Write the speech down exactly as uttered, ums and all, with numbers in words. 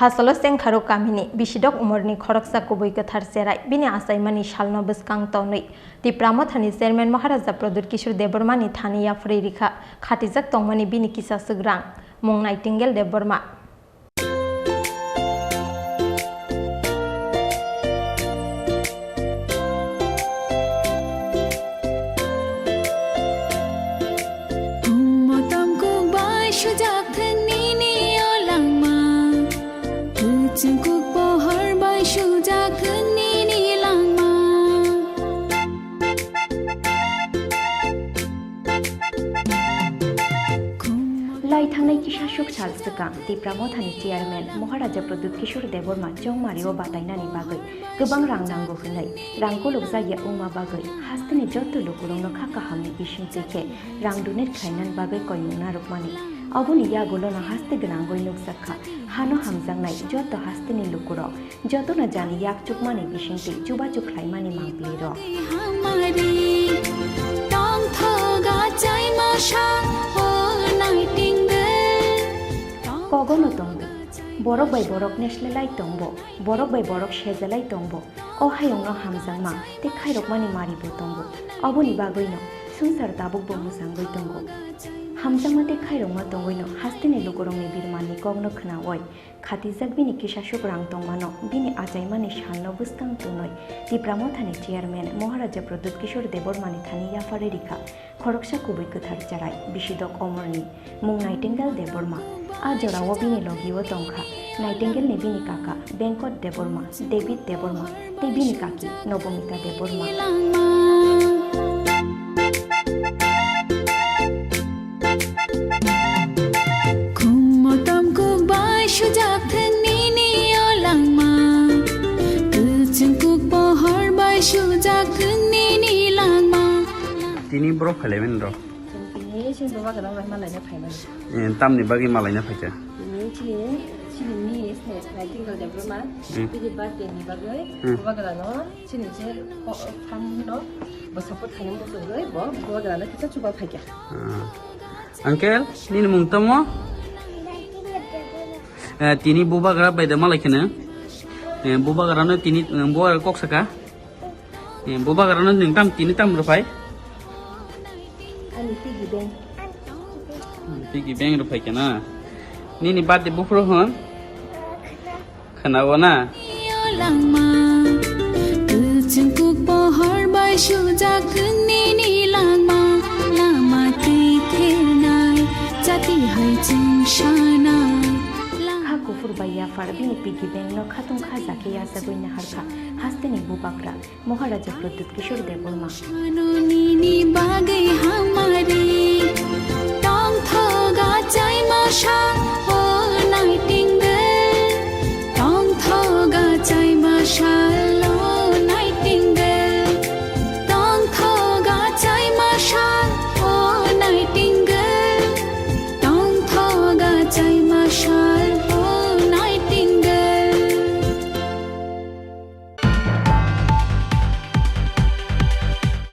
Hasolo Sengkharo kamini Bisidok umorni khoroksa kubui kwthar cherai bini achaimani salno bwskang tonwi Tipra Mothani Chairman Maharaja Pradyut Kishore Debbarmani thani yapharwi rikha khatijak tongmani bini kisaswk rang mung Nightingale Debbarma. Motom kuk bai sujak thwng nini o langma. Kwchwng kuk pohor bai sujak thwng nini langma. Lai thangnai kisaswk sal swkang Tipra Mothani Chairman Maharaja Pradyut Kishore Debbarma chongmario batainani bagwi kwbang rang nango hwnwi rang kolokjakya wngma bagwi hasteni joto lukurokno kha kahamni bisingtwi khe rang donate khlainani bagwi koimung narwkmani. Oboni yagulono haste gwnangwi nukjak kha hano hamjaknai joto hasteni lukurok. Jotono jani yak chukmani bisingtwi chubachu khlaimani mangpili rok. Hamari, tongthoga chaimasa, o Nightingale. Kogono tongdi, borok bai borok neslelai tongbo, borok bai borok sejalai tongbo, o hayungno hamjakma tei khairokmani maribo tongo. Oboni bagwino swngchar tabukbo mwchangwi tongo. Hamjakma tei khairokma tongwino hasteni lukurokni birmanni kokno khnaui, khatijak bini kisaswk rang tongmano bini achaimani salno bwskang tonwi Tipra Mothani Chairman Maharaja Pradyut Kishore Debbarmani thani yapharwi rikha khoroksa kubui kwthar cherai Bisidok omorni mung Nightingale Debbarma. A jorao bini logio tongkha Nightingale ni bini kaka Venkot Debbarma, David Debbarma tei bini kaki Nobomita Debbarma. Khum motom kuk bai sujak thwng nini o langma. Kwchwng kuk pohor bai sujak thwng nini langma. Tini borok phailaimani rok. Chwng tini chini bubagra bai malaina phaimani. Eh, tamni bagwi malaina phaikha? Tini chini, chini miss Nightingale Debbarma, Hmm. bini birthday ni bagwi Hmm. bubagrano chini je ko-, farm no bo support khainani bwswgwi bo bubagrano kisa chuba phaikha. Ah. Uncle, nini mung tamo? Eh, tini bubagra bai da malai kheno. Eh, bubagrano tini, eh, bubagra kok saka. Eh, bubagrano nwng tam tini tam rwphai? Ani piggy bank. Hmm, piggy bank rwphai khe na. Nini birthday buphuru hwn? Khwnao na? Langma, kwchwng kuk pohor bai sujak nini langma, lama twi thenai, chati hai chwng sanai. Kha kuphur bai yaphar bini piggy bank no khatung kha jakhe yachagwi naharkha hasteni bubagra. Maharaja Pradyut Kishore Debbarma.